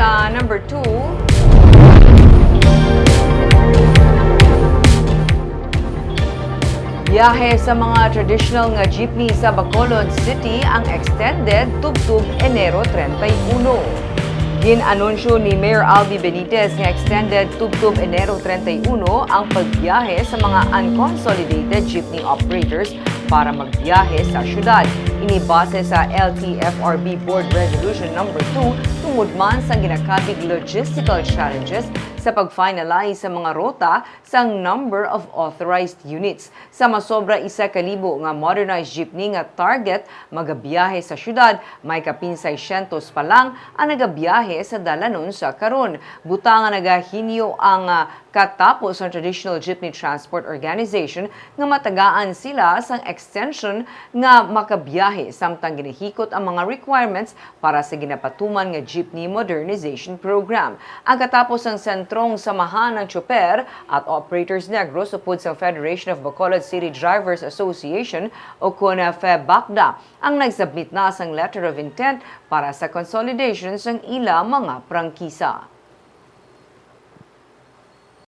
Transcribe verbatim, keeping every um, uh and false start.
Ah, number two, biyahe sa mga traditional nga jeepney sa Bacolod City ang extended tubtob Enero treinta y uno. Gin-anunsyo ni Mayor Albi Benitez nga extended tubtob Enero treinta y uno ang pagbiyahe sa mga unconsolidated jeepney operators para magbiyahe sa syudad. Ini base sa L T F R B Board Resolution Number two tungod man sa ginakabig logistical challenges sa pag-finalize sa mga rota sang number of authorized units. Sa masobra isa ka libo nga modernized jeepney nga target magabiyahe sa syudad, may kapin seiscientos pa lang ang nagabiyahe sa dalanon sa karon. Butang nga nagahinyo ang, ah, katapos ang Traditional Jeepney Transport Organization nga matagaan sila sang extension nga makabiyahe samtang ginahikot ang mga requirements para sa ginapatuman nga Jeepney Modernization Program. Ang katapos sang Sentrong Samahan ng Tsuper at Operators Negros upod sa Federation of Bacolod City Drivers Association o kon FEBACDA ang nagsubmit na sang letter of intent para sa consolidation sang ila mga prangkisa.